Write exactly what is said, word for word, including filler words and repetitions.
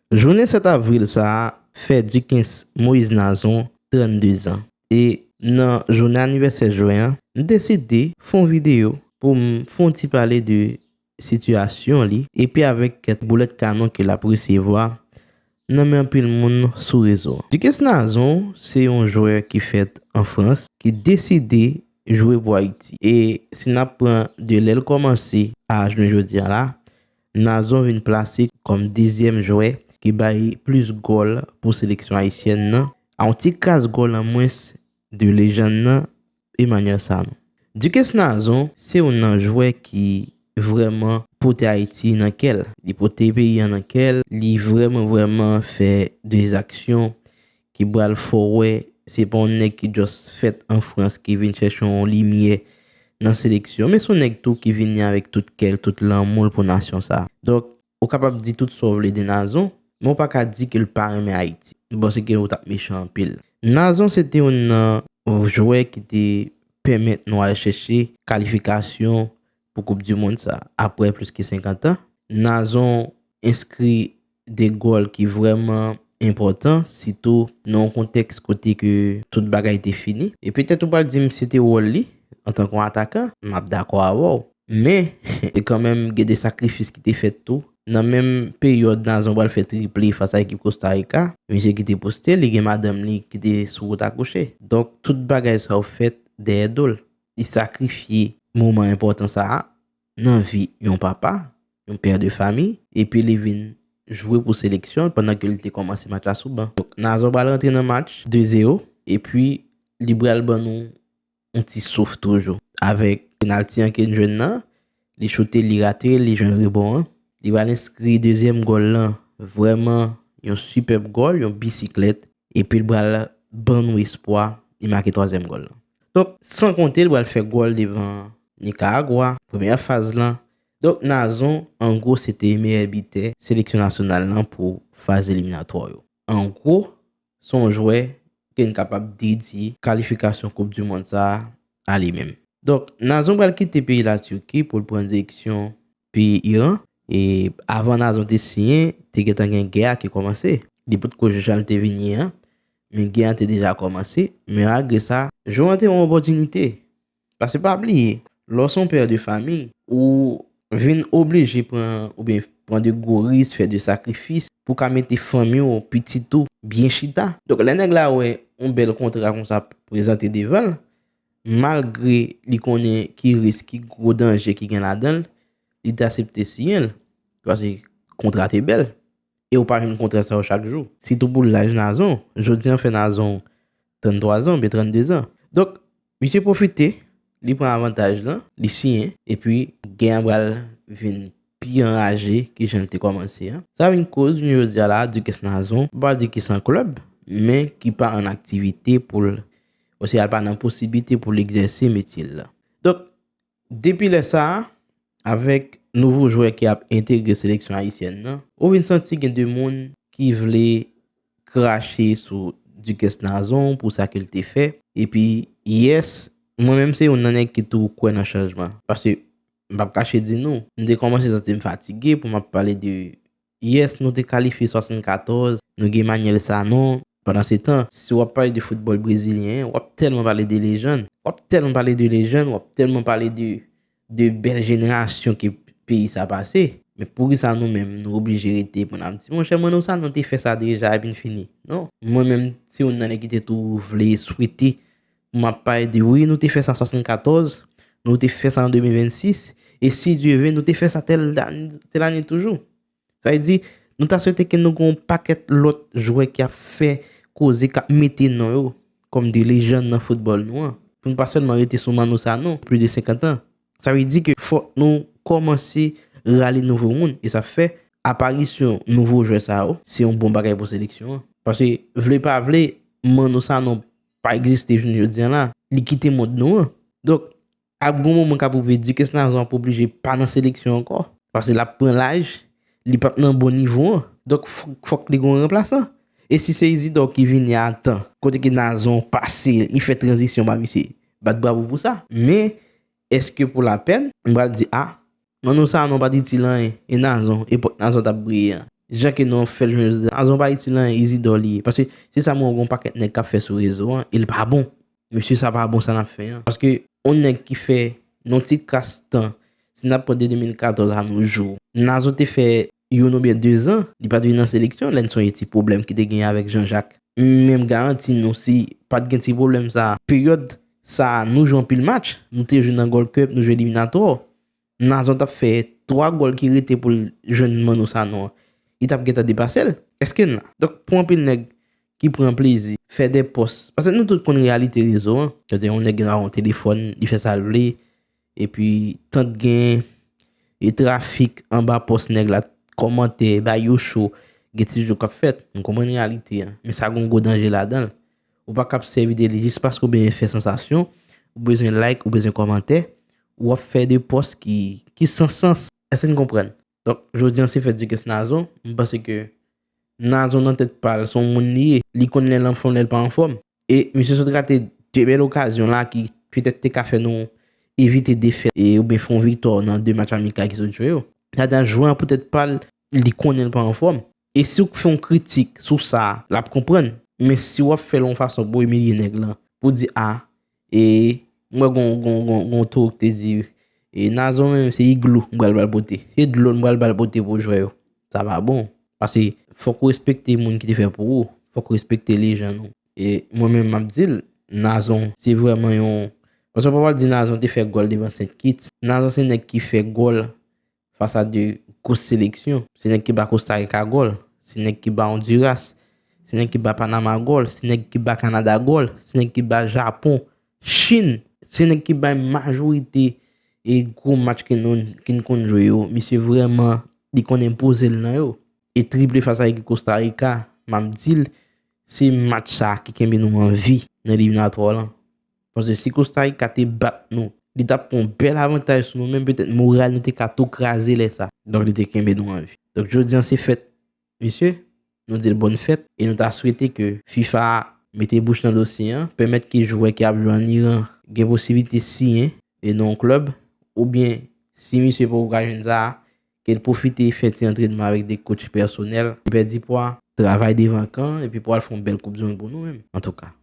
Jounen sèt avril sa a fè Dukens Moïse Nazon trannde zan. E nan jounen anivèsè jwè an, m deside fè yon videyo pou m fè yon ti pale de sitiyasyon li, epi avèk kèk boulèt kanon ke l ap resevwa nan men anpil moun sou rezo an. Dukens Nazon se yon jwè ki fèt an Frans, ki deside jwe pou Ayiti. E si n ap pran de lè l kòmanse a jounen jodi a la, Nazon vin plase kòm dezyèm jwè ki bay plis gòl pou seleksyon ayisyèn nan, a yon ti kras gòl an mwens de lejann nan, Emmanuel Sanon. Dukens Nazon se youn nan jwè ki vrèman pote Ayiti nan kè l. Li pote peyi an nan kè l, li vrèman, vrèman fè de aksyon ki pral fè w wè se pa yon nèg ki just fèt an Frans ki vin chèche yon limyè nan seleksyon, men se yon nèg tou ki vini avèk tout kè l, tout lanmou l pou nasyon sa a. Donk, ou kapab di tout sa w vle de Nazon, men w pa ka di ke l pa renmen Ayiti. M panse ke w t ap mechan anpil. Nazon se te youn nan jwè ki te pèmèt nou al chèche kalifikasyon pou Koup di Mond sa a, apre plis ke senkant an. Nazon enskri de gòl ki vrèman enpòtan, sitou nan yon kontèks kote ke tout bagay te fini. E petèt ou pral di m se te wòl li, antanke yon atakan, m ap dakò avè w. Men, te kanmenm gen de sakrifis ki te fèt tou. Nan menm peryòd, Nazon pral fè triple fas a ekip Kosta Rika. Misye kite poste, li gen madanm li ki te sou wout akouche. Donk, tout bagay sa yo fèt dèyè do l. Li sakrifye moman enpòtan sa a nan vi yon papa, yon pè de fami, epi li vin jwe pou seleksyon l pandan ke li te kòmanse match la sou ban. Donk, Nazon pral rantre nan match de zewo, epi li pral ban nou yon ti souf toujou. Avèk penalti an ke n jwenn nan, li choute, li rate, li jwenn rebon an. Li pral enskri dezyèm gòl lan, vrèman yon sipèb gòl, yon bisiklèt. Epi l pral ban nou espwa, li make twazyèm gòl lan. Donk, san konte, l pral fè gòl devan Nikaragwa, premyè faz lan. Donk, Nazon, an gwo, se te meyè bitè seleksyon nasyonal lan pou faz eliminatwa yo. An gwo, se yon jwè ke n kapab dedye kalifikasyon Koup di Mond sa a a li menm. Donk, Nazon pral kite peyi Latiki pou l pran direksyon peyi Iran. E avan Nazon te siyen, te gentan gen gè a ki kòmanse. Li potko jan l te vini an, men gè a te deja kòmanse. Men malgre sa, jwè an te yon opòtinite. Paske pa bliye, lè w se yon pè de fanmi, ou vin oblije pran, oubyen pran de gwo risk, fè de sakrifis pou ka mete fanmi w, pitit ou, byen chita. Donk, lè nèg la wè yon bèl kontra konsa prezante devan l, malgre li konnen ki risk, ki gwo danje ki gen ladan l, li te aksepte siyen l. Paske kontra te bèl. E ou pa jwenn kontra sa yo chak jou. Sitou pou laj Nazon. Jodi an fè Nazon tranntwa zan, oubyen tranndezan. Donk, misye pwofite, li pran avantaj lan, li siyen, epi gè an pral vin pi anraje ke jan l te kòmanse an. Sa vin koz, jounen jodi a la, Dukens Nazon, m pa di ki san klèb, men ki pa an aktivite pou l, oswa l pa nan posiblite pou l egzèse metye l la. Donk, depi lè sa a, avèk nouvo jwè ki ap entegre seleksyon ayisyèn nan, ou vin santi gen de moun ki vle krache sou Dukens Nazon pou sa ke l te fè. Epi, yes, mwen menm se youn nan nèg ki tou kwè nan chanjman. Paske m p ap kache di nou, m te kòmanse santi m fatige pou m ap pale de, yes, nou te kalifye swasannkatòz, nou gen Manuel Sanon. Pandansetan, si w ap pale de foutbòl brezilyen, w ap tèlman pale de lejann, w ap tèlman pale de lejann, w ap tèlman pale de, de bèl jenerasyon ke peyi sa pase. Men poukisa nou menm, nou oblije rete pou n ap di, monchè, mwen nou sa, nou te fè sa deja, epi n fini? Non. Mwen menm, se youn nan nèg ki te tou vle swete pou m ap pale de, wi, nou te fè sa swasannkatòz, nou te fè sa an de mil vennsis, e si Dye vle, nou te fè sa tèl, tèl ane toujou. Sa vle di, nou ta swete ke nou gen yon pakèt lòt jwè k ap fè koze, k ap mete non yo kòm de lejann nan foutbòl nou an. Pou n pa sèlman rete sou Manu Sanon, plis de senkant an. Sa vle di ke fòk nou kòmanse rale nouvo moun. E sa fè aparisyon nouvo jwè sa yo, se yon bon bagay pou seleksyon an. Paske, vle pa vle, Manu Sanon pa egziste jounen jodi a la. Li kite mond nou an. Donk, ap gen yon moman k ap rive, Dukens Nazon ap oblije pa nan seleksyon ankò. Paske l ap pran laj, li p ap nan bon nivo an. Donk, fòk, fòk li gen yon ranplasan. E si se Isidore ki vini a tan, kote ke Nazon pase, li fè tranzisyon ba misye, bat bravo pou sa. Men, èske pou lapèn, m pral di, a, Manu Sanon pa t itil anyen, e Nazon, epòk Nazon t ap briye an. jan ke nou fè l jwenn jodi a, Nazon pa itil anyen, Izidò li ye. Paske se sa m wè yon pakèt nèg k ap fè sou rezo an, e l pa bon. Mesye, sa pa bon sa n ap fè an. Paske yon nèg ki fè yon ti kras tan, si n ap pran de de mil katòz a nou jou, Nazon te fè youn oubyen de zan, li pa t vin nan seleksyon, lè n sonje ti pwoblèm ki te genyen avèk Jean Jacques. Men m garanti nou, si pa t gen ti pwoblèm sa, peryòd sa, nou jwe anpil match, nou te jwe nan Gold Cup, nou jwe eliminatwa. Nazon t ap fè twa gòl ki rete pou l jwenn Manno Sanon an. Li t ap gentan depase l. Èske n la? Donk, pou anpil nèg ki pran plezi, fè de pòs. Paske nou tout konn reyalite rezo an. Kote yon nèg gen yon telefòn, li fè sa l vle. Epi, tant gen e trafik anba pòs nèg la, kòmantè, bay yo cho, gen ti jwèt k ap fèt. Nou konprann reyalite an. Men sa gen gwo danje ladan l. Ou pa kab sèvi de li jis paske ou bezwen fè sansasyon, ou bezwen like, ou bezwen kòmantè, w ap fè de pòs ki, ki san sans. Èske n konprann? Donk, jodi an se fèt Dukes Nazon, m panse ke Nazon nan tèt pa l, se yon moun li ye. Li konn lè l anfòm, lè l pa anfòm. E misye sot rate de bèl okazyon la ki petèt te ka fè nou evite defèt e oubyen fè yon viktwa nan de match amikal ki sot jwe yo. Sètadi jwè an pou tèt pa l, li konnen l pa anfòm. E si w fè yon kritik sou sa, l ap konprann. Men si w ap fè l yon fason pou imilye nèg lan, pou di, a, e m wè gon, gon, gon, gon towo ki te di, e Nazon menm se iglou m pral, pral pote. Se dlo m pral, pral pote pou jwè yo. Sa pa bon. Paske fòk ou respekte moun ki te fè pou ou. Fòk ou respekte lejann ou. E mwen menm m ap di l, Nazon se vrèman yon, paske w pa pral di Nazon te fè gòl devan Sent Kits. Nazon se nèg ki fè gòl fas a de gwo seleksyon. Se nèg ki ba Kosta Rika gòl. Se nèg ki ba Ondiras. Se nèg ki ba Panama gòl. Se nèg ki ba Kanada gòl. Se nèg ki ba Japon, Chin. Se nèg ki bay majorite e gwo match ke nou, ke n konn jwe yo. Misye vrèman, li konn enpoze l nan yo. E triple fas a ekip Kosta Rika, m ap di l, se match sa ki kenbe nou an vi nan eliminatwa lan. Paske si Kosta Rika te bat nou, li t ap pran yon bèl avantaj sou nou, menm petèt moral nou te ka tou kraze lè sa. Donk, li te kenbe nou an vi. Donk, jodi an se fèt, mesye, nou di l bòn fèt, e nou ta swete ke fifa mete bouch nan dosye an, pèmèt ke jwè ki ap jwe ann Iran gen posiblite siyen e nan yon klèb, oubyen si misye poko ka jwenn sa, ke l pwofite fè ti antrenman avèk de coach pèsonèl, pèdi pwa, travay devan kan, epi pou al fè yon bèl koup du mond pou nou menm, antouka.